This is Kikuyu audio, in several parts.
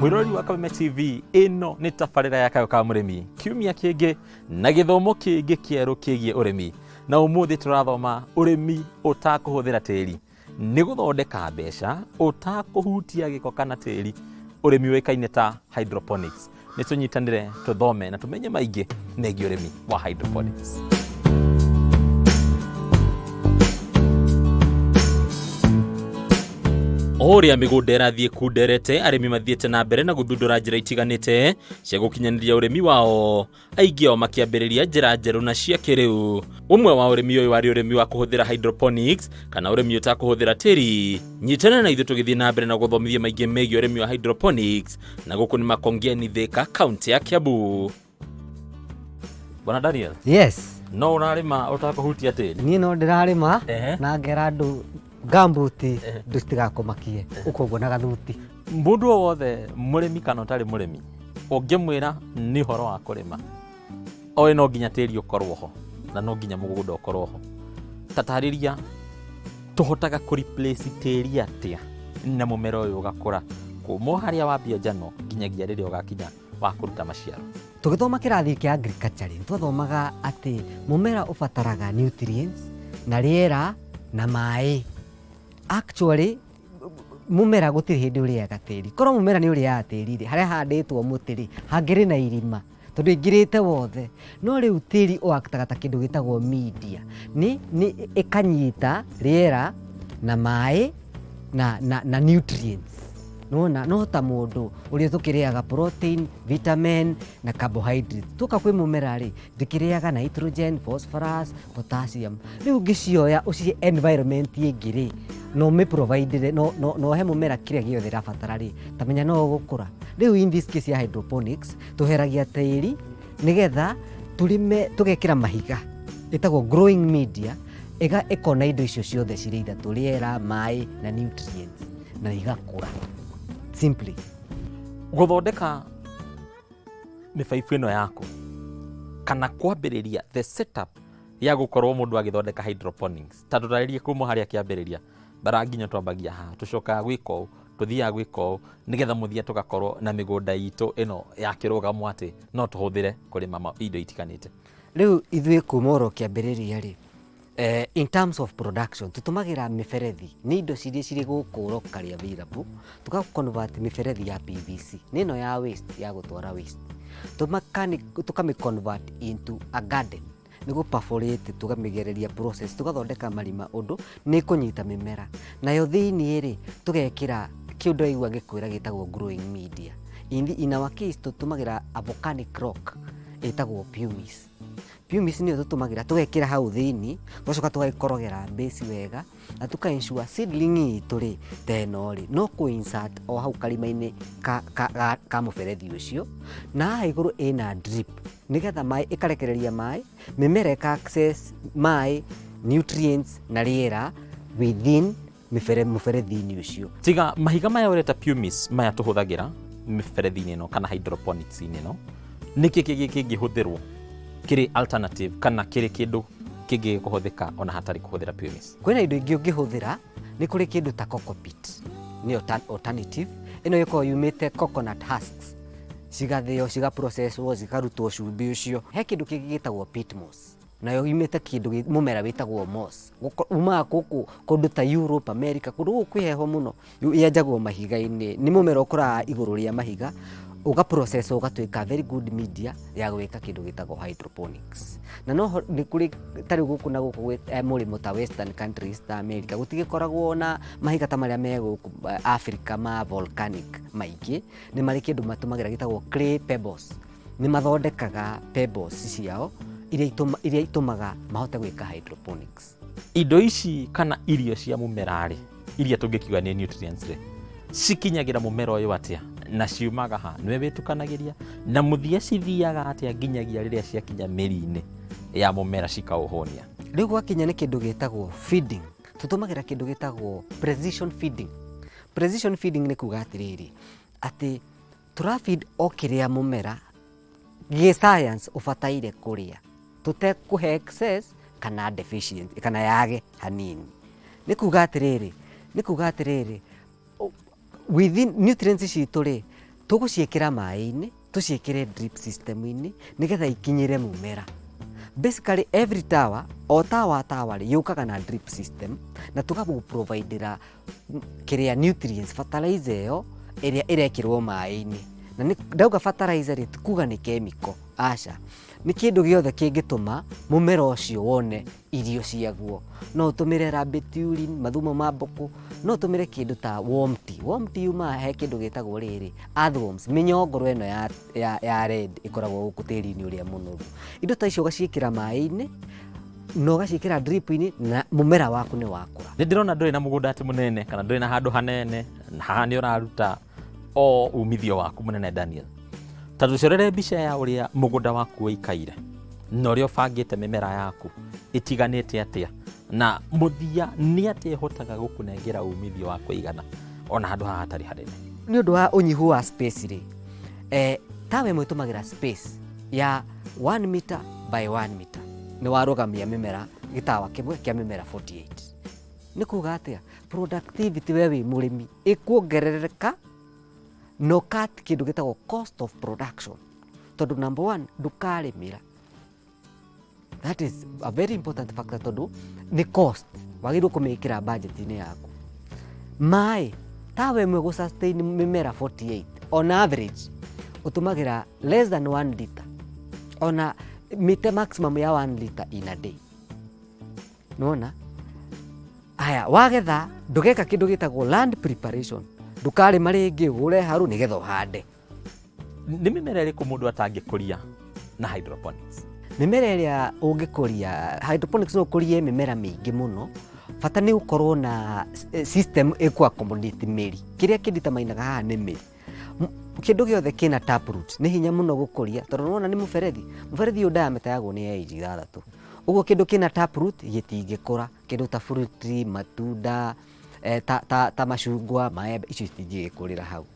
Mwĩroreri wa Kameme TV, ĩno nĩ tabarĩra ya Kayũ ka Mũrĩmi, kiumia kĩngĩ na gĩthomo kĩngĩ kĩerũ kĩgiĩ ũrĩmi. Na ũmũthĩ tũrathoma ũrĩmi ũtakũhũthĩra tĩri nĩ gũthondeka mbeca ũtakũhutia gĩko kana tĩri, ũrĩmi ũĩkaine ta hydroponics. Nĩ tũnyitanĩre tũthome na tũmenye maingĩ megiĩ ũrĩmi wa hydroponics. O ũrĩa mĩgũnda ĩrathiĩ ĩkunderete, arĩmi mathiĩte na mbere na gũthundũra njĩra itiganĩte cia gũkinyanĩria ũrĩmi wao, aingĩ ao makĩambĩrĩria njĩra njerũ na cia kĩrĩu. Ũmwe wa ũrĩmi ũyũ warĩ ũrĩmi wa kũhũthĩra hydroponics kana ũrĩmi ũtakũhũthĩra tĩri. Nyitana na ithuĩ tũgĩthiĩ na mbere na gũthomithia maingĩ megiĩ ũrĩmi wa hydroponics, na gũkũ nĩ Makongeni, Thika, kaunti ya Kiambu. Bwana Daniel, Yes. no ũrarĩma ũtakũhutia tĩri? Niĩ no ndĩrarĩma Ehe. na ngera andũ ngambuti ndũ citigakũmakie ũkoguo na gathuti. Mũndũ o wothe mũrĩmi kana ũtarĩ mũrĩmi ũngĩmwĩra nĩ ũhoro wa kũrĩma, oĩ no nginya tĩri ũkorwo ho na no nginya mũgũnda ũkorwo ho. Tatarĩria tũhotaga kũ replace tĩri atĩa na mũmera ũyũ ũgakũra kuma o harĩa wambia njano nginyagia rĩrĩa ũgakinya wa kũruta maciaro. Tũgĩthoma kĩrathi kĩa agriculture rĩ, twathomaga atĩ mũmera ũbataraga nutrients na rĩera na maĩ. Actually mũmera gũtirĩ hĩndĩ ũrĩaga tĩri. Korwo mũmera nĩ ũrĩaga tĩri rĩ, harĩa handĩtwo mũtĩ rĩ, hangĩrĩ na irima tondũ ĩingĩrĩte wothe. No rĩu tĩri ũaktaga ta kĩndũ gĩtagwo media, nĩ ĩkanyita rĩera na maĩ na nutrients. Nĩwona, no ta mũndũ ũrĩa tũkĩrĩaga protein, vitamin na carbohydrates. Tuoka kwĩ mũmera rĩ, ndĩkĩrĩaga nitrogen, phosphorus, potassium. Rĩu ũngĩcioya ũcihe environment ĩngĩ rĩ, na ũmĩ provide no, no, na ũhe mũmera kĩrĩa gĩothe ĩrabatara rĩ, ta menya no ũgũkũra. Rĩu in this case ya hydroponics, tũheragia tĩri nĩgetha tũrĩme, tũgekĩra mahiga, ĩtagwo growing media, ĩkona indo icio ciothe cirĩ ithatũ, rĩera, maĩ na nutrients, na igakũra simply. Gũthondeka mĩbaibũ ĩno yaku kana kwambĩrĩria the setup ya gũkorwo mũndũ agĩthondeka hydroponics, ta tũtarĩrie kuma harĩa kĩambĩrĩria bara nginya twambagia haha, tũcokaga gwĩka ũũ, tũthiaga gwĩka ũũ, nĩgetha mũthia tũgakorwo na mĩgũnda itũ ĩno ya kĩrũgamo atĩ no tũhũthĩre kũrĩma indo itiganĩte. Rĩu ithuĩ kuma oro kĩambĩrĩria rĩ, in terms of production tũtũmagĩra mĩberethi, nĩ indo ciria cirĩ gũkũ locally available, tũka convert mĩberethi ya PVC, nĩ ĩno ya waste, ya gũtwara waste, tũkamĩ convert into a garden, nĩ gũ perforate, tũkamĩgereria process, tũgathondeka marima ũndũ nĩ ĩkũnyita mĩmera. Nayo thĩiniĩ rĩ, tũgekĩra kĩu ndĩraigua ngĩkwĩra gĩtagwo growing media. In our case tũtũmagĩra a volcanic rock ĩtagwo pumice. Pumice nĩyo tũtũmagĩra, tũgekĩra hau thĩiniĩ, tũgacoka tũgagĩkorogera base wega, na tũka ensure seedling itũ rĩ, ta ĩno rĩ, no kũ insert o hau karima-inĩ ka mũberethi ũcio, na haha igũrũ ĩna drip, nĩgetha maĩ, ĩkarekereria maĩ, mĩmera ĩka access maĩ, nutrients na rĩera within mũberethi-inĩ ũcio. Tiga mahiga maya ũreta pumice maya tũhũthagĩra mĩberethi-inĩ ĩno kana hydroponics-inĩ ĩno, nĩkĩ kĩngĩ kĩngĩhũthĩrwo kĩrĩ alternative kana kĩrĩ kĩndũ kĩngĩ kũhũthĩka ona hatarĩ kũhũthĩra pumice? Kwĩna indo ingĩ ũngĩhũthĩra, nĩ kũrĩ kĩndũ ta cocopeat, nĩ alternative, ĩno ĩkoragwo yumĩte coconut husks, cigathĩo, cigaprocesswo, cikarutwo cumbĩ ũcio. He kĩndũ kĩngĩ gĩtagwo peat moss, nayo yumĩte kĩndũ mũmera wĩtagwo moss, umaga gũkũ kũndũ ta Europe, America, kũndũ gũkũ kwĩ heho mũno, yenjagwo mahiga-inĩ, nĩ mũmera ũkũraga igũrũ rĩa mahiga, ũga process ũgatuĩka very good media ya gwĩka kĩndũ gĩtagwo hydroponics. Na no nĩ kũrĩ ta rĩu gũkũ na gũkũ gwĩ mũrĩmo ta western countries ta America, gũtigĩkoragwo na mahiga ta marĩa me gũkũ Africa ma volcanic maingĩ, nĩ marĩ kĩndũ matũmagĩra gĩtagwo clay pebbles. Nĩ mathondekaga pebbles ciao iria itũmaga mahote gwĩka hydroponics. Indo ici kana irio cia mũmera rĩ, iria tũngĩkiuga nĩ nutrients rĩ, cikinyagĩra mũmera ũyũ atĩa na ciumaga ha? Nĩwe wĩtukanagĩria na mũthia cithiaga atĩa nginyagia rĩrĩa ciakinya mĩri-inĩ ya mũmera cikaũhũnia? Rĩu gwakinya nĩ kĩndũ gĩtagwo feeding, tũtũmagĩra kĩndũ gĩtagwo precision feeding. Precision feeding nĩ kuga atĩrĩrĩ, atĩ tũra feed o kĩrĩa mũmera gĩ science ũbataire kũrĩa, tũtekũhe excess kana deficient kana yage hanini. Nĩ kuga atĩrĩrĩ, nĩ kuga atĩrĩrĩ, within nutrients citũ rĩ, Tũgũciĩkĩra maĩ-inĩ, tũciĩkĩre drip system-inĩ nĩgetha ikinyĩre mũmera. Basically every tower, o tower tower rĩ, yũkaga na drip system na tũgagũ-providera kĩrĩa nutrients, fertilizer ĩyo ĩrĩa ĩrekĩrwo maĩ-inĩ. Na nĩ ndauga fertilizer rĩ, ti kuga nĩ chemical, aca. Nĩ kĩndũ gĩothe kĩngĩtũma mũmera ũcio wone irio ciaguo. No ũtũmĩre rabbit urine, mathumo ma mbũkũ, no ũtũmĩre kĩndũ ta worm tea. Worm tea yumaga he kĩndũ gĩtagwo rĩrĩ, earthworms, mĩnyongoro ĩno ya red ĩkoragwo gũkũ tĩri-inĩ ũrĩa mũnoru. Indo ta icio ũgaciĩkĩra maĩ-inĩ na ũgaciĩkĩra drip-inĩ na mũmera waku nĩ wakũra. Nĩ ndĩrona ndũrĩ na mũgũnda atĩ mũnene kana ndũrĩ na handũ hanene, na haha nĩ ũraruta o umithio waku mũnene Daniel. Ta tũcorere mbica ya ũrĩa mũgũnda waku ũikaire na ũrĩa ũbangĩte mĩmera yaku ĩtiganĩte atĩa, na mũthia nĩ atĩa ĩhotaga gũkũnengera umithio wa kũigana ona handũ haha hatarĩ hanene. Nĩ ũndũ wa ũnyihu wa space rĩ, tawa ĩmwe ĩtũmagĩra space ya 1 meter by 1 meter. Nĩ warũgamia mĩmera gĩtawa kĩmwe kĩa mĩmera 48. Nĩ kuga atĩa? Productivity we wĩ mũrĩmi ĩkuongerereka na ũkat kĩndũ gĩtagwo cost of production. Tondũ number one, ndũkarĩmĩra. That is a very important factor tondũ nĩ cost wagĩrĩirwo kũmĩkĩra budget-inĩ yaku. Maĩ, tawa ĩmwe gũ sustain mĩmera 48 on average ũtũmagĩra less than 1 liter, ona mĩte maximum ya 1 liter in a day. Nĩwona? Aya, wagetha ndũgeka kĩndũ gĩtagwo land preparation, ndũkarĩma rĩngĩ ũhũre haru nĩgetha ũhande. Nĩ mĩmera ĩrĩkũ mũndũ atangĩkũria na hydroponics? Mĩmera ĩrĩa ũngĩkũria hydroponics, no ũkũrie mĩmera mĩingĩ mũno, bata nĩ ũkorwo na system ĩkũ accommodate mĩri. Kĩrĩa kĩnditamainaga haha nĩ mĩri. Kĩndũ gĩothe kĩna taproot nĩ hinya mũno gũkũria tondũ nĩwona nĩ mũberethi, mũberethi ũyũ diameter yaguo nĩ ya inji 6. Ũguo kĩndũ kĩna taproot gĩtingĩkũra, kĩndũ ta fruit tree, matunda, ta macungwa, maembe, icio itingĩgĩkũrĩra hau.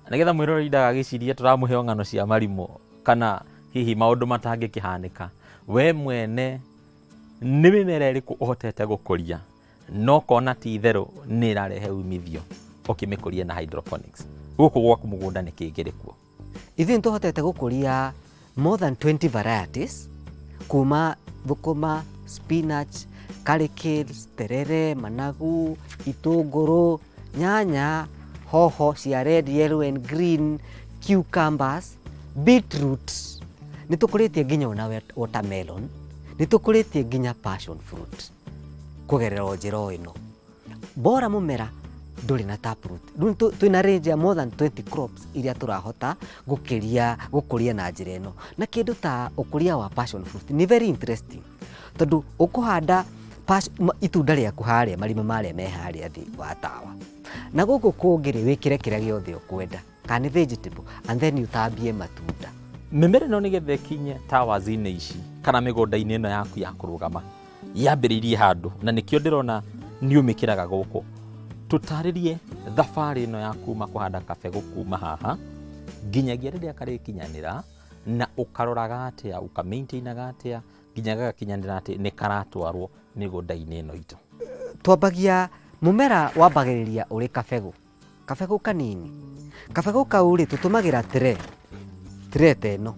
Nĩgetha mwĩroreri ndagagĩcirie tũramũhe o ng'ano cia marimũ kana hihi maũndũ matangĩkĩhanĩka, we mwene nĩ mĩmera ĩrĩkũ ũhotete gũkũria no ũkona ti itherũ nĩ ĩrarehe umithio ũkĩmĩkũria na hydroponics? Gũkũ gwaku mũgũnda nĩ kĩĩ kĩrĩ kuo? Ithuĩ nĩ tũhotete gũkũria more than 20 varieties kuma thũkũma, spinach, curry kales, terere, managu, itũngũrũ, nyanya, hoho cia red, yellow and green, cucumbers, beetroot. Nĩ tũkũrĩtie nginya ona watermelon, nĩ tũkũrĩtie nginya passion fruit kũgerera o njĩra o ĩno. Bora mũmera ndũrĩ na taproot. Rĩu twĩna range ya more than 20 crops iria tũrahota gũkũria na njĩra ĩno. Na kĩndũ ta ũkũria wa passion fruit nĩ very interesting tondũ ũkũhanda itunda rĩaku harĩa marima marĩa me harĩa thĩ wa tawa, na gũkũ kũngĩ rĩ wĩkĩre kĩrĩa gĩothe ũkwenda, kana nĩ vegetable, and then ũtambie matunda. Mĩmera ĩno nĩgetha ĩkinye towers-inĩ ici kana mĩgũnda-inĩ ĩno yaku ya kũrũgama yambĩrĩirie handũ, na nĩkĩo ndĩrona nĩ ũmĩkĩraga gũkũ. Tũtarĩrie thabarĩ ĩno ya kuma kũhanda kabegũ kuma haha nginyagia rĩrĩa karĩkinyanĩra, na ũkaroraga atĩa, ũka-maintainaga atĩa nginya gagakinyanĩra atĩ nĩ karatwarwo mĩgũnda-inĩ ĩno itũ. Twambagia mũmera wambagĩrĩria ũrĩ kabegũ, kabegũ kanini. Kabegũ kau rĩ tũtũmagĩra tray, tray ta ĩno,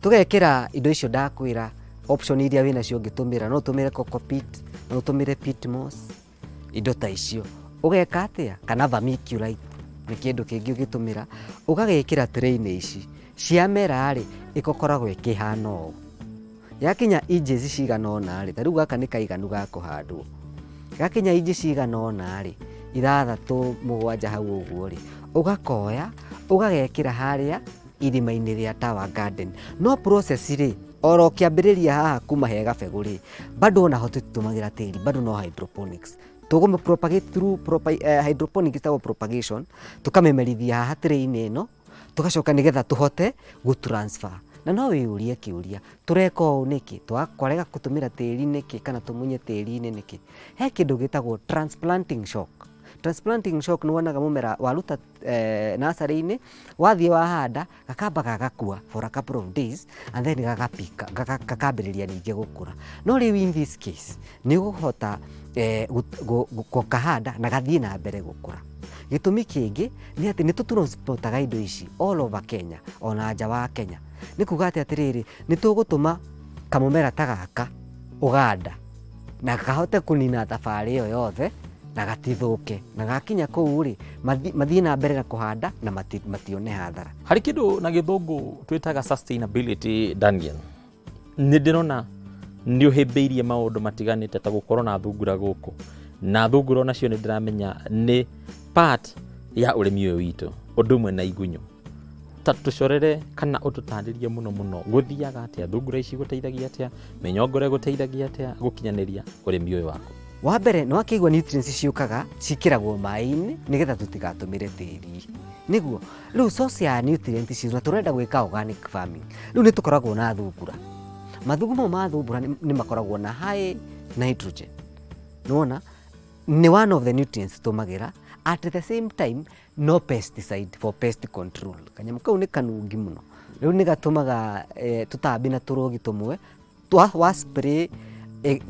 tũgekĩra indo icio ndakwĩra, option iria wĩnacio ũngĩtũmĩra, no ũtũmĩre cocopeat, no ũtũmĩre peat moss, indo ta icio. Ũgeka atĩa? Kana vermiculite nĩ kĩndũ kĩngĩ ũngĩtũmĩra, ũgagĩkĩra tray-inĩ ici. Ciamera rĩ, ĩkoragwo ĩkĩhana ũũ. Yakinya inches cigana ũna rĩ, ta rĩu gaka nĩ kaiganu ga kũhandwo. Gakinya inji cigana ũna rĩ, 6, 7 hau ũguo rĩ, ũgakoya, ũgagekĩra harĩa irima-inĩ rĩa tower garden. No process rĩ, oro kĩambĩrĩria haha kuma he gabegũ rĩ, bado onaho tũtitũmagĩra tĩri, bado no hydroponics. Tũgũmĩ propagate through hydroponics ĩtagwo propagation, tũkamĩmerithia haha tray-inĩ ĩno, tũgacoka nĩgetha tũhote gũ transfer. Na no wĩyũrie kĩũria, tũreka ũũ nĩkĩ? Twarega gũtũmĩra tĩri nĩkĩ kana tũmunye tĩri-inĩ nĩkĩ? He kĩndũ gĩtagwo transplanting shock. Transplanting shock nĩ wonaga mũmera waruta nursery-inĩ, wathiĩ wahanda, gakamba gagakua for a couple of days and then gagapika, gakambĩrĩria ningĩ gũkũra. No rĩu in this case nĩ ũgũhota gũkahanda na gathiĩ na mbere gũkũra. Gĩtũmi kĩngĩ nĩ atĩ nĩ tũtransportaga indo ici all over Kenya ona nja wa Kenya. Nĩ kuga atĩ atĩrĩrĩ, nĩ tũgũtũma kamũmera ta gaka Uganda na kahote kũnina thabarĩ ĩyo yothe na gatithũke, na gakinya kũu rĩ, mathiĩ na mbere na kũhanda na matione hathara. Harĩ kĩndũ na gĩthũngũ twĩtaga sustainability, Daniel. Nĩ ndĩrona nĩ ũhĩmbĩirie maũndũ matiganĩte ta gũkorwo na thungura gũkũ, na thungura onacio nĩ ndĩramenya nĩ part ya ũrĩmi ũyũ witũ, ũndũ ũmwe na igunyũ. Ta tũcorere kana ũtũtarĩrie mũno mũno gũthiaga atĩa, thungura ici gũteithagia atĩa, mĩnyongoro ĩgũteithagia atĩa gũkinyanĩria ũrĩmi ũyũ waku? Wa mbere nĩ wakĩigua nutrients ciũkaga ciĩkĩragwo maĩ-inĩ nĩgetha tũtigatũmĩre tĩri, nĩguo rĩu source ya nutrient icio, na tũrenda gwĩka organic farming, rĩu nĩ tũkoragwo na thungura. Mathugumo ma thungura nĩ makoragwo na high nitrogen, nĩwona nĩ one of the nutrients tũtũmagĩra. At the same time no pesticide for pest control. Kanyamũ kau nĩ kanungi mũno, rĩu nĩ gatũmaga tũtambi na tũrũgi tũmwe wa spray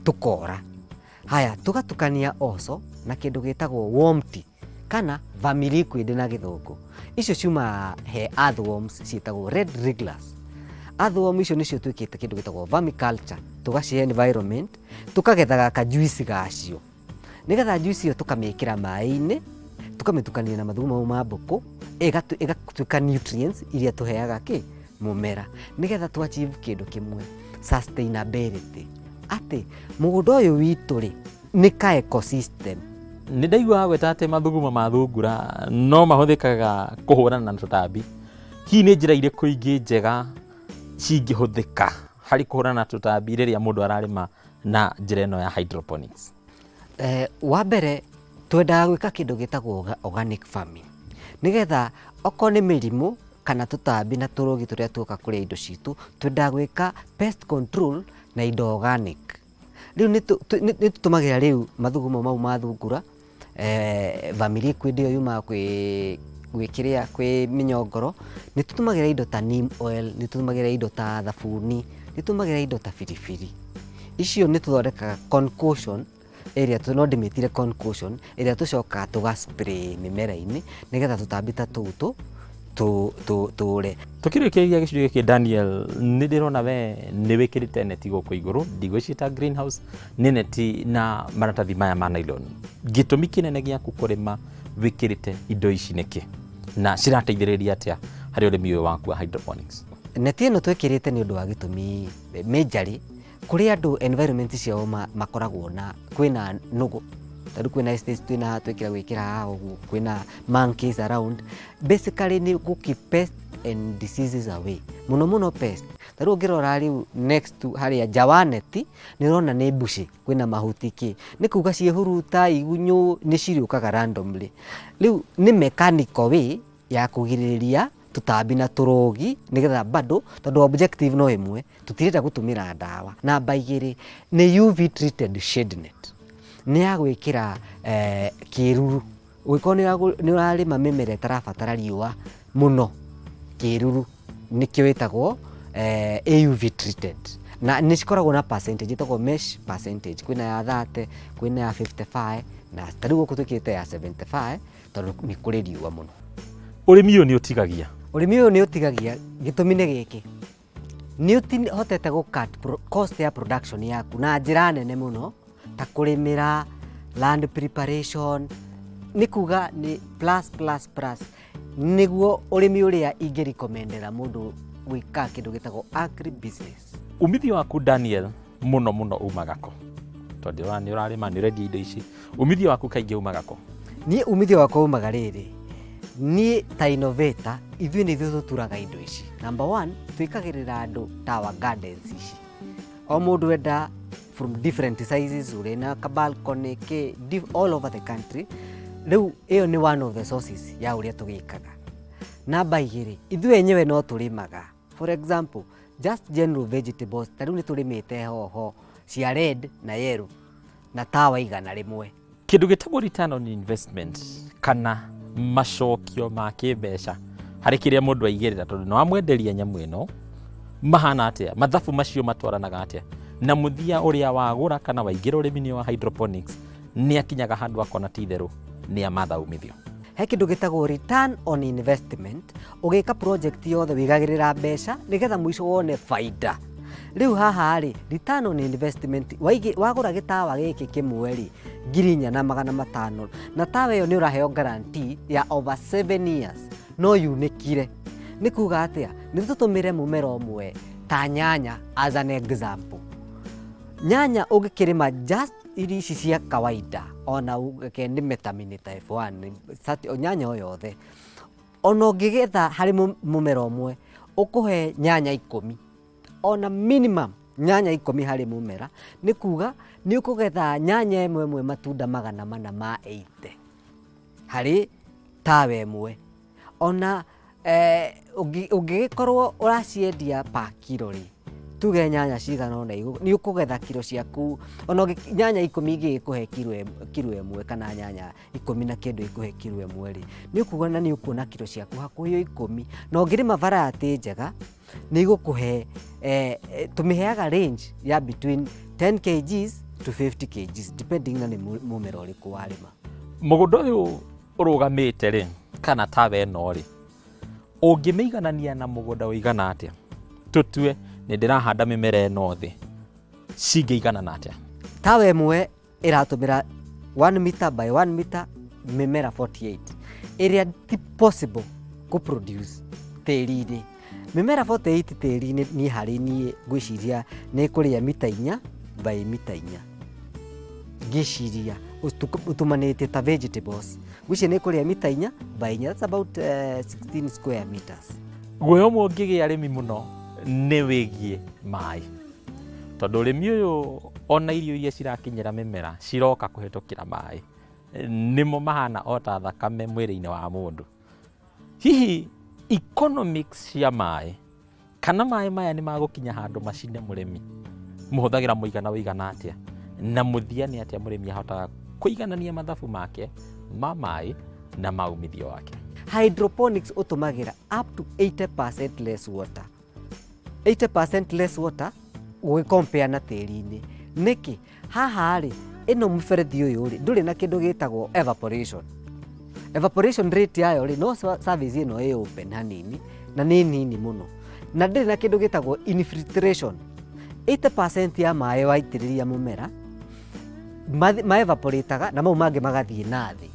tũkora. Haya, tũgatukania also na kĩndũ gĩtagwo worm tea kana vermiliquid na gĩthũngũ. Icio ciumaga he earthworms ciĩtagwo red wrigglers. Earthworm icio nĩcio twĩkĩte kĩndũ gĩtagwo vermiculture, tũgacihe environment, tũkagethaga kajuici gacio, nĩgetha juice ĩyo tũkamĩkĩra maĩ-inĩ, tũkamĩtukania na mathugumo mau ma mbũkũ, ĩgatuĩka nutrients iria tũheaga kĩ mũmera, nĩgetha tũ achieve kĩndũ kĩmwe, sustainability, atĩ mũgũnda ũyũ witũ rĩ nĩ ka ecosystem. Nĩ ndaigua gwĩta atĩ mathugumo ma thungura no mahũthĩkaga kũhũrana na tũtambi. Hihi nĩ njĩra irĩkũ ingĩ njega cingĩhũthĩka harĩ kũhũrana na tũtambi rĩrĩa mũndũ ararĩma na njĩra ĩno ya hydroponics? Wa mbere twendaga gwĩka kĩndũ gĩtagwo organic farming, nĩgetha okorwo nĩ mĩrimũ kana tũtambi na tũrũgi tũrĩa tũka kũrĩa indo citũ, twendaga gwĩka pest control na indo organic. Rĩu nĩ tũtũmagĩra rĩu mathugumo mau ma thungura, vermiliquid ĩyo yumaga kwĩ kĩrĩa kwĩ mĩnyongoro, nĩ tũtũmagĩra indo ta neem oil, nĩ tũtũmagĩra indo ta thabuni, nĩ tũtũmagĩra indo ta biribiri. Icio nĩ tũthondekaga concoction ĩrĩa no ndĩmĩtire concoction ĩrĩa tũcokaga tũga spray mĩmera-inĩ nĩgetha tũtambi ta tũu tũre. Tũkĩrĩkĩrĩria gĩcunjĩ gĩkĩ, Daniel, nĩ ndĩrona we nĩ wĩkĩrĩte neti gũkũ igũrũ, ndigwĩciĩta greenhouse, nĩ neti na maratathi maya ma nylon. Gĩtũmi kĩnene gĩaku kũrĩma wĩkĩrĩte indo ici nĩkĩ, na cirateithĩrĩria atĩa harĩ ũrĩmi ũyũ waku wa hydroponics? Neti ĩno twĩkĩrĩte nĩ ũndũ wa gĩtũmi majorly kũrĩ andũ environment ciao makoragwo na kwĩna nũgũ, tarĩu kwĩna estates twĩna twĩkĩra gwĩkĩra haha ũguo, kwĩna monkeys around. Basically nĩ gũ keep pest and diseases away, mũno mũno pest. Tarĩu ũngĩrora rĩu next to harĩa nja wa neti nĩ ũrona nĩ bushy, kwĩna mahuti kĩ, nĩ kuga ciĩhuruta igunyũ nĩ cirĩũkaga randomly. Rĩu nĩ mechanical way ya kũgirĩrĩria tũtambi na tũrũgi, nĩgetha bado tondũ objective no ĩmwe, tũtirenda gũtũmĩra ndawa. Namba igĩrĩ nĩ UV treated shade net, nĩ ya gwĩkĩra kĩruru ũngĩkorwo nĩ ũrarĩma mĩmera ĩtarabatara riũa mũno, kĩruru nĩkĩo ĩtagwo AUV treated, na nĩ cikoragwo na percentage ĩtagwo mesh percentage, kwĩna ya 30, kwĩna ya 55, na tarĩu gũkũ twĩkĩrĩte ya 75 tondũ nĩ kũrĩ riũa mũno. Ũrĩmi ũyũ nĩ ũtigagia? Ũrĩmi ũyũ nĩ ũtigagia, gĩtũmi nĩ gĩkĩ, nĩ ũhotete gũ cut cost ya production yaku na njĩra nene mũno, ta kũrĩmĩra, land preparation, nĩ kuga nĩ plus plus plus. Nĩguo ũrĩmi ũrĩa ingĩrecommendera mũndũ gwĩka kĩndũ gĩtagwo agri business. Umithio waku, Daniel, mũno mũno umaga kũ? Tondũ nĩ ũrarĩma, nĩ ũrendia indo ici, umithio waku kaingĩ umaga kũ? Niĩ umithio wakwa umaga rĩrĩ, niĩ ta innovator, ithuĩ nĩ ithuĩ tũturaga indo ici. Number one, twĩkagĩrĩra andũ tower gardens ici, o mũndũ enda from different sizes, ũrĩ na ka balcony kĩ all over the country. Rĩu ĩyo nĩ one of the sources ya ũrĩa tũgĩkaga. Namba igĩrĩ, ithuĩ enyewe no tũrĩmaga, for example just general vegetables, ta rĩu nĩ tũrĩmĩte hoho cia red na yellow na tawa 100. Kĩndũ gĩtagwo return on investment kana macokio ma kĩmbeca harĩ kĩrĩa mũndũ aigĩrĩra, tondũ nĩ wamwenderia nyamũ ĩno, mahana atĩa? Mathabu macio matwaranaga atĩa? Na mũthia ũrĩa wagũra kana waingĩra ũrĩmi-inĩ wa hydroponics nĩ akinyaga handũ akona ti itherũ nĩ amatha umithio. He kĩndũ gĩtagwo return on investment. Ũgĩka project yothe wĩigagĩrĩra mbeca nĩgetha mũico wone baida. Rĩu haha rĩ, return on investment, wagũra gĩtawa gĩkĩ kĩmwe rĩ, 4500, na tawa ĩyo nĩ ũraheo guarantee ya over 7 years, no yunĩkire. Nĩ kuga atĩa? Nĩ tũtũmĩre mũmera ũmwe ta nyanya as an example. Nyanya ũngĩkĩrĩma just irio ici cia kawaida, ona reke nĩme ta mini type 1, nyanya o yothe, ona ũngĩgetha harĩ mũmera ũmwe ũkũhe nyanya 10, ona minimum nyanya 10 harĩ mũmera, nĩ kuga nĩ ũkũgetha nyanya ĩmwe ĩmwe matunda 480 harĩ tawa ĩmwe. Ona ũngĩgĩkorwo ũraciendia pa kiro rĩ, tuge nyanya cigana ũna nĩ ũkũgetha kiro ciaku, ona nyanya 10 ingĩgĩkũhe kiro ĩmwe, kana nyanya 10 na kĩndũ ikũhe kiro ĩmwe rĩ, nĩ ũkuga na nĩ ũkuona kiro ciaku hakuhĩ 10. Na ũngĩrĩma variety njega nĩ igũkũhe, tũmĩheaga range ya between 10 kgs to 50 kgs depending na nĩ mũmera ũrĩkũ warĩma. Mũgũnda ũyũ ũrũgamĩte rĩ, kana tawa ĩno rĩ, ũngĩmĩiganania na mũgũnda ũigana atĩa? Tũtue nĩ ndĩrahanda mĩmera ĩno thĩ, cingĩiganana atĩa? Tawa ĩmwe ĩratũmĩra 1 meter by 1 meter, mĩmera 48 ĩrĩa ti possible kũ produce tĩri-inĩ. Mĩmera 48 tĩri-inĩ, niĩ harĩ niĩ ngwĩciria nĩ ĩkũrĩa mita 4 by mita 4. Ngĩciria ũtumanĩtie ta vegetables, ngwĩciria nĩ ĩkũrĩa mita 4 by 4, that's about 16 square meters. Guoya ũmwe ũngĩgĩa arĩmi mũno nĩ wĩgiĩ maĩ, tondũ ũrĩmi ũyũ ona irio iria cirakinyĩra mĩmera ciroka kũhĩtũkĩra maĩ, nĩmo mahana o ta thakame mwĩrĩ-inĩ wa mũndũ. Hihi economics cia maĩ, kana maĩ maya nĩ magũkinya handũ macine mũrĩmi, mũhũthagĩra mũigana ũigana atĩa? Na mũthia nĩ atĩa mũrĩmi ahotaga kũiganania mathabu make ma maĩ na ma umithio wake? Hydroponics ũtũmagĩra up to 80% less water, 80% less water ũgĩcompare na tĩri-inĩ. Nĩkĩ? Haha rĩ, ĩno mũberethi ũyũ rĩ, ndũrĩ na kĩndũ gĩtagwo evaporation. Evaporation rate yayo rĩ, no surface ĩno ĩ open hanini na nĩ nini mũno, na ndĩrĩ na kĩndũ gĩtagwo infiltration. 80% ya maĩ waitĩrĩria mũmera ma evaporataga na mau mangĩ magathiĩ na thĩ,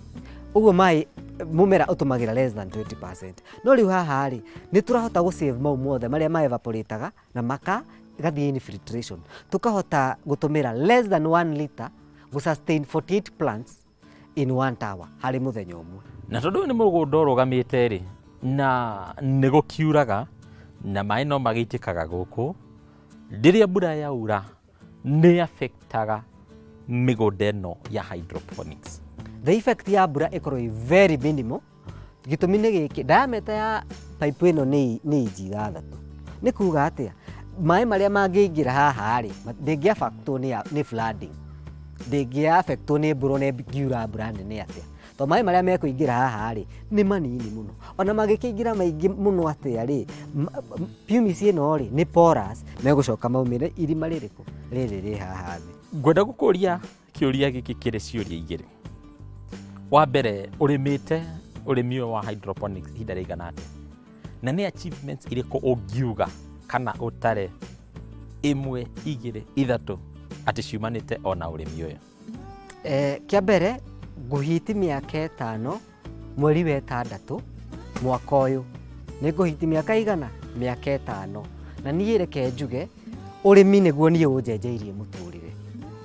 ũguo maĩ mũmera ũtũmagĩra less than 20%. No rĩu haha rĩ, nĩ tũrahota gũ save mau mothe marĩa ma evaporataga na maka gathiĩ infiltration, tũkahota gũtũmĩra less than 1 liter gũ sustain 48 plants in one tower harĩ mũthenya ũmwe. Na tondũ ũyũ nĩ mũgũnda ũrũgamĩte rĩ, na nĩ gũkiuraga na maĩ no magĩitĩkaga gũkũ, rĩrĩa mbura yaura nĩ affectaga mĩgũnda ĩno ya hydroponics? The effect ya mbura ĩkorwo ĩ very minimal. Gĩtũmi nĩ gĩkĩ: diameter ya pipe ĩno nĩ inji 6. Nĩ kuga atĩa? Maĩ marĩa mangĩingĩra haha rĩ, ndĩngĩ affectwo nĩ flooding, ndĩngĩ affectwo nĩ mbura ona ĩngiura mbura nene atĩa, to maĩ marĩa mekũingĩra haha rĩ, nĩ manini mũno. Ona mangĩkĩingĩra maingĩ mũno atĩa rĩ, pumice ĩno rĩ, nĩ porous, megũcoka maumĩre irima rĩrĩkũ? Rĩrĩ rĩ haha thĩ. Ngwenda gũkũria kĩũria gĩkĩ kĩrĩ ciũria igĩrĩ. Wa mbere, ũrĩmĩte ũrĩmi ũyũ wa hydroponics ihinda rĩigana atĩa, na nĩ achievements irĩkũ ũngiuga kana ũtare ĩmwe, igĩrĩ, ithatũ atĩ ciumanĩte ona ũrĩmi ũyũ? Kĩa mbere, ngũhiti mĩaka 5 mweri wa 6 mwaka ũyũ. Nĩ ngũhiti mĩaka igana? Mĩaka 5. Na niĩ reke njuge ũrĩmi nĩguo niĩ ũnjenjeirie mũtũrĩre,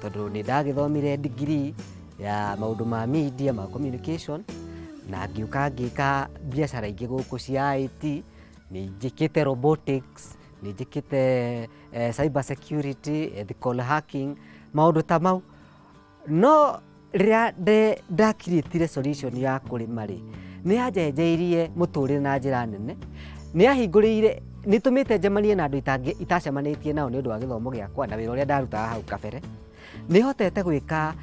tondũ nĩ ndagĩthomire degree ya maũndũ ma media, ma communication, na ngĩũka ngĩka biacara ingĩ gũkũ cia IT. Nĩ njĩkĩte robotics, nĩ njĩkĩte cyber security, ethical hacking, maũndũ ta mau. No rĩrĩa ndakiriĩtire solution ya kũrĩma rĩ, nĩ yanjenjeirie mũtũrĩre na njĩra nene. Nĩ yahingũrĩire, nĩ tũmĩte njemanie na andũ itacemanĩtie nao nĩ ũndũ wa gĩthomo gĩakwa na wĩra ũrĩa ndarutaga hau kabere. Nĩ hotete gwĩka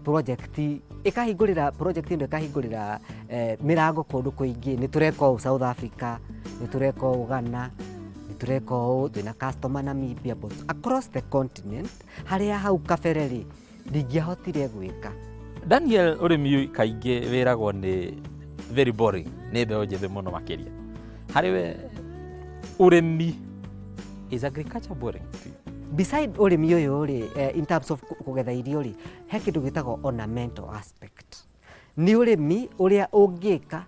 project ĩkahingũrĩra, project ĩno ĩkahingũrĩra mĩrango kũndũ kũingĩ. Nĩ tũreka ũũ South Africa, nĩ tũreka ũũ Ghana, nĩ tũreka ũũ, twĩna customer Namibia, but across the continent harĩa hau kabere rĩ, ndingĩahotire gwĩka. Daniel, ũrĩmi kaingĩ wĩragwo nĩ very boring nĩ mbeũ njĩthĩ mũno makĩria. Harĩ we, ũrĩmi, is agriculture boring to you? Beside ũrĩmi ũyũ rĩ, in terms of kũgetha irio rĩ, he kĩndũ gĩtagwo ornamental aspect. Nĩ ũrĩmi ũrĩa ũngĩka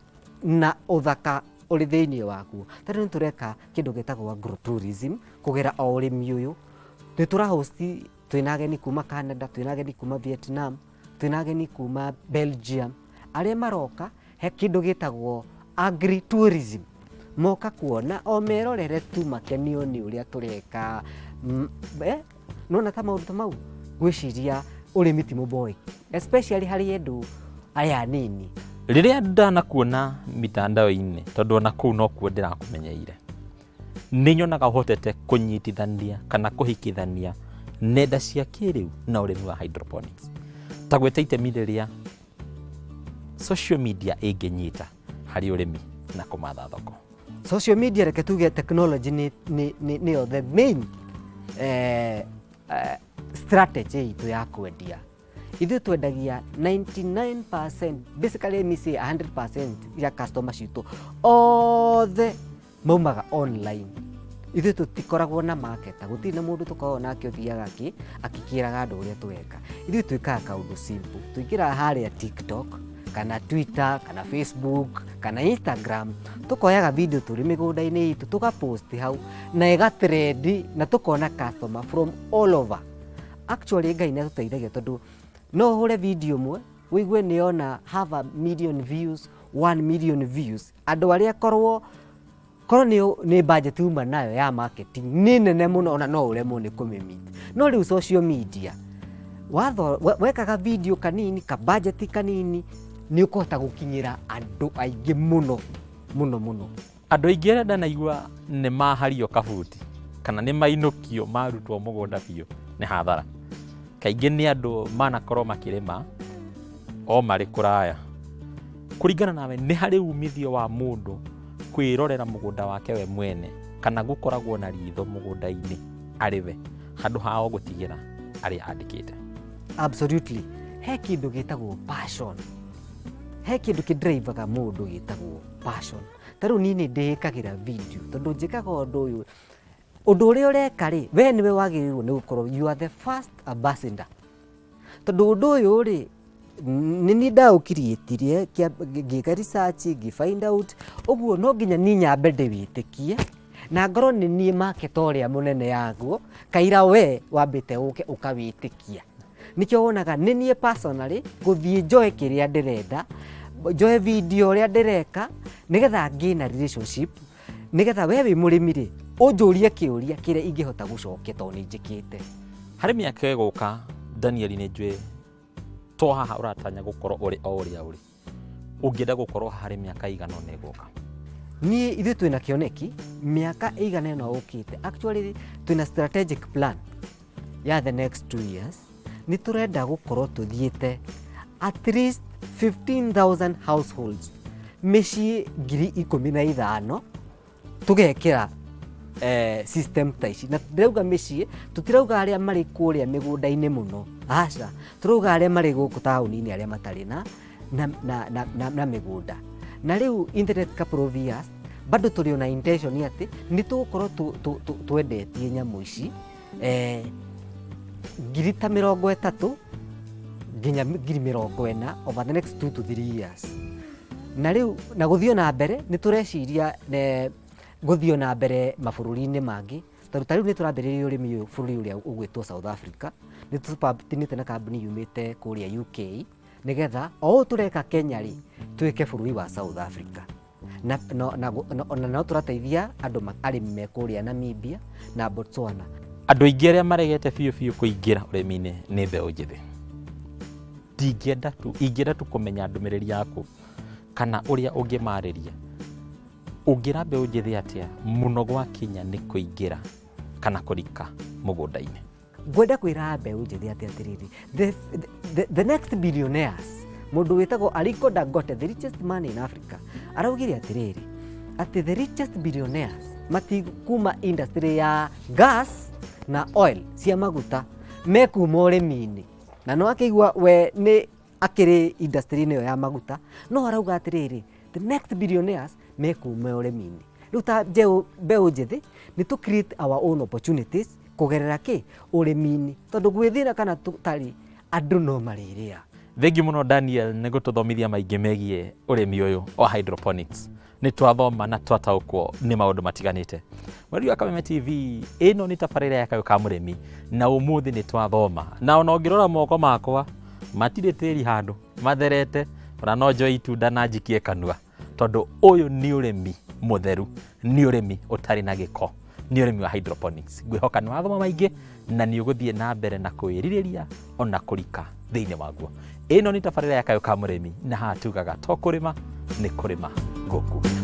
na ũthaka ũrĩ thĩinĩ waguo. Tarĩu nĩ tũreka kĩndũ gĩtagwo agrotourism kũgera o ũrĩmi ũyũ. Nĩ tũrahost, twĩna ageni kuma Canada, twĩna ageni kuma Vietnam, twĩna ageni kuma Belgium, arĩa maroka he kĩndũ gĩtagwo agritourism. Moka kuona o merorere tu, makenio nĩ ũrĩa tũreka. Nona ta maũndũ ta mau, ngwĩciria ũrĩmi ti mũboĩ, especially harĩ andũ aya anini. Rĩrĩa ndanakuona mitandao-inĩ, tondũ ona kũu nokuo ndĩrakũmenyeire, nĩ nyonaga ũhotete kũnyitithania kana kũhikithania nenda cia kĩrĩu na ũrĩmi wa hydroponics. Ta gwĩta itemi rĩrĩa social media ĩngĩnyita harĩ ũrĩmi na kũmatha thoko. Social media, reke tuge technology nĩ nĩyo the main strategy itũ ya kwendia. Ithuĩ twendagia 99%, basically let me say 100% ya customer citũ othe maumaga online. Ithuĩ tũtikoragwo na marketer, gũtirĩ na mũndũ tũkoragwo nake ũthiaga akĩkĩraga andũ ũrĩa tweka. Ithuĩ twĩkaga kaũndũ simple: tũingĩraga harĩa TikTok kana Twitter kana Facebook kana Instagram, tũkoyaga video tũrĩ mĩgũnda-inĩ itũ, tũgapost hau na ĩgatrend, na tũkona customer from all over. Actually, Ngai nĩ atũteithagia, tondũ no ũhũre video ĩmwe ũigue nĩ yona half a million views, 1 million views. Andũ arĩa korwo nĩ budget uma nayo ya marketing nĩ nene mũno, ona no ũremwo nĩ kũmĩmeet. No rĩu social media, watho wekaga video kanini, ka budget kanini, nĩ ũkũhota gũkinyĩra andũ aingĩ mũno mũno mũno. Andũ aingĩ arĩa ndanaigua nĩ mahario kabuti kana nĩ mainũkio marutwo mũgũnda biũ nĩ hathara, kaingĩ nĩ andũ manakorwo makĩrĩma o marĩ kũraya. Kũringana nawe, nĩ harĩ umithio wa mũndũ kwĩrorera mũgũnda wake we mwene kana gũkoragwo na ritho mũgũnda-inĩ arĩ we handũ hao gũtigĩra arĩa andĩkĩte? Absolutely. He kĩndũ gĩtagwo passion, he kĩndũ kĩdrivaga mũndũ gĩtagwo passion. Ta rĩu niĩ nĩ ndĩĩkagĩra video, tondũ njĩkaga ũndũ ũyũ, ũndũ ũrĩa ũreka rĩ, we nĩwe wagĩrĩirwo nĩ gũkorwo you are the first ambassador, tondũ ũndũ ũyũ rĩ, nĩ niĩ ndaũkiriĩtirie, ngĩka research, ngĩ find out ũguo. No nginya niĩ nyambe ndĩwĩtĩkie na ngorwo nĩ niĩ market ũrĩa mũnene yaguo, kaira we wambĩte ũke ũkawĩtĩkia. Nĩkĩo wonaga nĩ niĩ personally gũthiĩ njoe kĩrĩa ndĩrenda, njoe video ũrĩa ndĩreka, nĩgetha ngĩe na relationship, nĩgetha we wĩ mũrĩmi rĩ, ũnjũrie kĩũria kĩrĩa ingĩhota gũcokia, tondũ nĩ njĩkĩte. Harĩ mĩaka ĩgũka, Daniel, nĩ njũĩ to haha ũratanya gũkorwo ũrĩ o ũrĩa ũrĩ, ũngĩenda gũkorwo harĩ mĩaka igana ũna ĩgũka? Niĩ, ithuĩ twĩna kĩoneki mĩaka ĩigana ĩno ũkĩte. Actually, twĩna strategic plan ya the next 2 years. Nĩ tũrenda gũkorwo tũthiĩte at least 15,000 households, mĩciĩ 15,000, tũgekĩra system ta ici. Na ndĩrauga mĩciĩ, tũtirauga arĩa marĩ kũrĩa mĩgũnda-inĩ mũno, aca, tũrauga arĩa marĩ gũkũ taũni-inĩ, arĩa matarĩ na mĩgũnda. Na rĩu in the next couple of years bado tũrĩ ona intention atĩ nĩ tũgũkorwo twendetie nyamũ ici 30,000 nginya 40,000 over the next 2 to 3 years. Na rĩu na gũthiĩ na mbere, nĩ tũreciria gũthiĩ na mbere mabũrũri-inĩ mangĩ, tondũ ta rĩu nĩ tũrambĩrĩria ũrĩmi ũyũ bũrũri ũrĩa ũgwĩtwo South Africa. Nĩ tũpatinĩte na kambuni yumĩte kũrĩa UK, nĩgetha o ũũ tũreka Kenya rĩ, twĩke bũrũri wa South Africa. Na ona no tũrateithia andũ arĩmi me kũrĩa Namibia na Botswana. Andũ aingĩ arĩa maregete biũ biũ kũingĩra ũrĩmi-inĩ nĩ mbeũ njĩthĩ. Ndingĩenda tu, ingĩenda tu kũmenya ndũmĩrĩri yaku kana ũrĩa ũngĩmarĩria. Ũngĩra mbeũ njĩthĩ atĩa mũno gwakinya nĩ kũingĩra kana kũrika mũgũnda-inĩ? Ngwenda kwĩra mbeũ njĩthĩ atĩ atĩrĩrĩ, the next billionaires, mũndũ wĩtagwo Aliko Dangote, the richest man in Africa, araugire atĩrĩrĩ atĩ the richest billionaires matikuma industry ya gas na oil cia maguta, mekuma ũrĩmi-inĩ. Na no akĩigua we nĩ akĩrĩ industry-inĩ ĩyo ya maguta, no arauga atĩrĩrĩ, the next billionaires mekuma ũrĩmi-inĩ. Rĩu ta mbeũ njĩthĩ nĩ tũ create our own opportunities kũgerera kĩ ũrĩmi-inĩ, tondũ gwĩthĩna kana tũtarĩ andũ no marĩrĩa. Thengiũ mũno Daniel nĩ gũtũthomithia maingĩ megiĩ ũrĩmi ũyũ wa hydroponics. Nĩ twathoma na twataũkwo nĩ maũndũ matiganĩte. Mweri wa Kameme TV, ĩno nĩ tabarĩra ya Kayũ ka Mũrĩmi, na ũmũthĩ nĩ twathoma, na ona ũngĩrora moko makwa matirĩ tĩri handũ matherete, ona no njoe itunda na njikie kanua, tondũ ũyũ nĩ ũrĩmi mũtheru, nĩ ũrĩmi ũtarĩ na gĩko, nĩ ũrĩmi wa hydroponics. Ngwĩhoka nĩ wathoma maingĩ na nĩ ũgũthiĩ na mbere na kwĩrirĩria ona kũrika thĩinĩ waguo. Ĩno nĩ tabarĩra ya Kayũ ka Mũrĩmi, na haha tugaga to kũrĩma nĩ kũrĩma gũkũ.